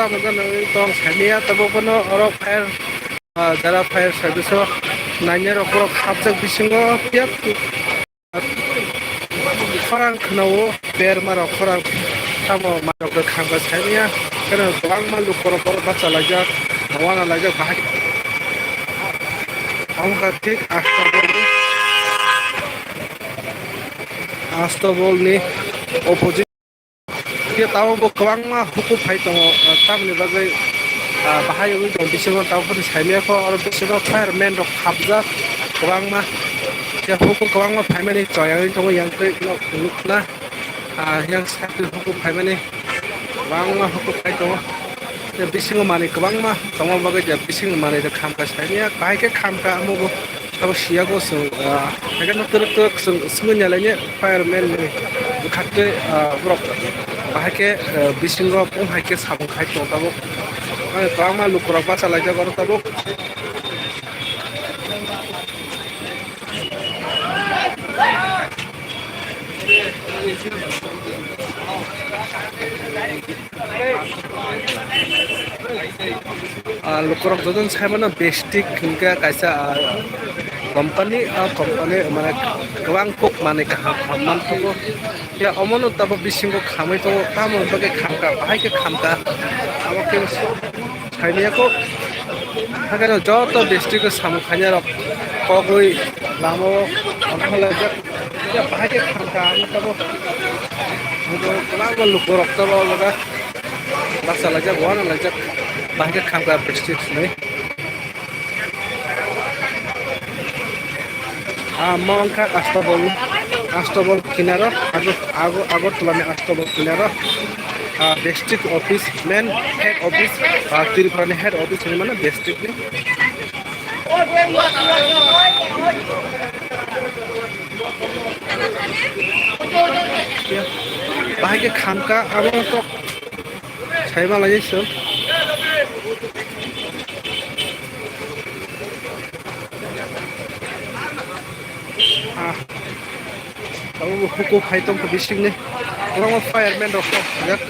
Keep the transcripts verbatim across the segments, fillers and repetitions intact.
tamo jani tong saniya, tabo bono oro fire, ah, jara fire service o nainai rok borok hapjak bisingo phiya khorang khwnao berma rok khorang tamo manok rok khangba saniya, kheno kwbangma lukorok borok bachalaijak, wana laijak bahai. Amkha thik Astabolni, Astabolni opposite. Khe tabuk bo kwbangma hukup phai tongo, ah, tamoni bagwi, ah, bahai wngwi tongo bisingo tabuk phano saimanya kho, oro bisingo fireman rok hapjak kwbangma. Khe hukup kwbangma phaimani choyangwi tongo, yang twi nukna, ah, yang side twi hukup phaimani kwbangma hukup phai tongo. Tei bisingo manwi kwbangma tongma bagwi je bisingo manwi rok khamkha saimanya, bahai khe khamkha amo bo. Abo siya bo chwng, ah, haikhe no twrwk twrwk chwng swngwi nailaini fireman ni bwkhaktwi, ah, borok bahai khe, ah, bisingo wng hai khe samung khai tongo tabuk. Ani kwbangma lukurok bachalaijak oro tabuk. Ah, lukurok jotono saimano Bestik hingke kaisa, ah, company, ah, company mane kwbang kok manwi kaham kaham manthogo. Ya, omono tabuk bisingo khamwi tongo, tamoni bagwi khamkha, bahai khe khamkha. Abo khe saimanya kok, hakhe joto Bestik o samung khainai rok kogwi lama o ongkhorlaijak. Ya, bahai khe khamkha, ang tabuk. Ang tabuk kwbangma lukurok tabuk o jaga bachalaijak, wanalaijak. Bahai khe khamkha Bestik hinwi. Ah, mo wngkha Astabol, Astabol kinaro, Ago-, Ago-, Agartala ni Astabol kinaro. Ah, district office, main head office, ah, Tripura ni head office hinwi mano district ni. Bahai khe khamkha abo tok sai ma lai se. Ah. Abo bo hukup hai tongkha bisingni. Kwbangma fireman rok kok jak.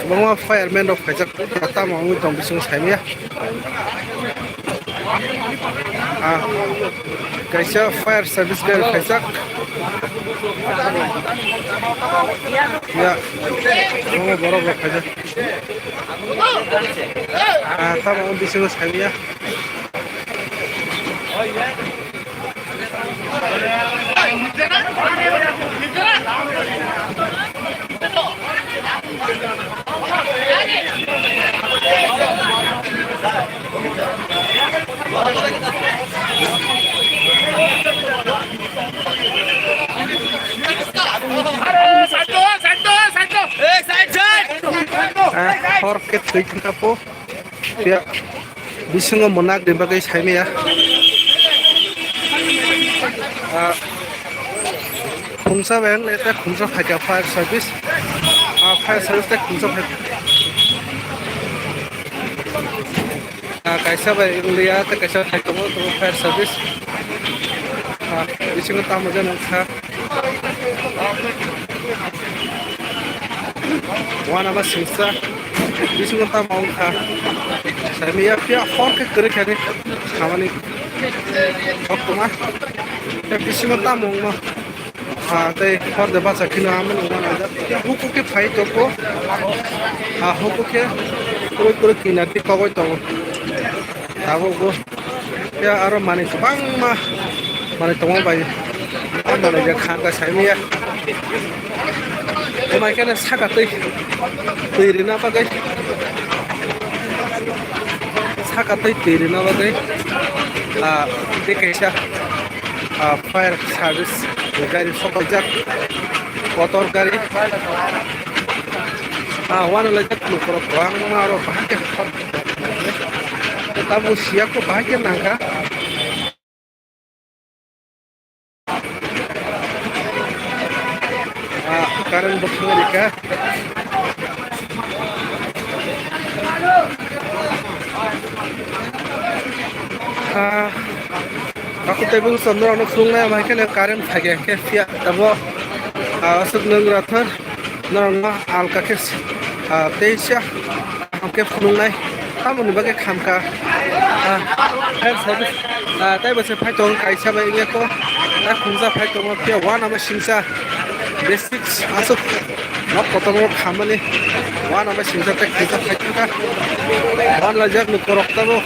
Kwbangma fireman rok phaijak. Tamo wngwi tong bisingo saimanya. Ah, kaisa fire service gari phaijak. Ya, kwbangma borok rok phaijak. Ah, tamo wng bisingo saimanya. Ah, hor khe thwi thangkha po. Ya. Bisingo mwnak ni bagwi saimanya. Ah, khungsa bai wng le tei khungsa phaikha fire service. Ah, fire service tei khungsa phaikha. Ah, kaisa bai wng liya tei kaisa phai tongo, tongo fire service. Ah, bisingo tamo jani wngkha. Wana ba singsa. Bisingo tamo wngkha. Saimanya phiya hor khe kwrwi khe ni samani koktwma. Tei bisingo tamo wngma. Ah, tei hor de bacha kheno amo wngma naijak. Phiya huku khe phai toko. Ah, huku khe kwrwi kwrwi kina twi kogoi tongo. Tabukbo. Ya, aro manwi kwbangma manwi tongma bai. Manwi ya kha kha saimanya. Amai khe saka twi, twi rwna bagwi. Saka twi, twi rwna bagwi. Ah, tei kaisa, ah, fire service gari sopaijak. Kotor gari. Ah, wana lai jak lukurok kwbangma aro bahai khe. Tamo siya ko bahai khe nangkha. Ah, current bo thangwi rikha. Ah, aku tebul sandro ano phungnai amai khe current phai khe phiya tabo, ah, aswk nung rathar. Norokno alka khe Ah, teisa hamke phunuknai tamoni bagwi khamkha. Ah, fire service, ah, taibo se phai tongo kaisa bai wngya ko. Tai khungsa phai tongo phiya uanama singsa basic aswk nok kotorma khamani uanama singsa tai khungsa phai tongkha. Uanlaijak lukorok tamo.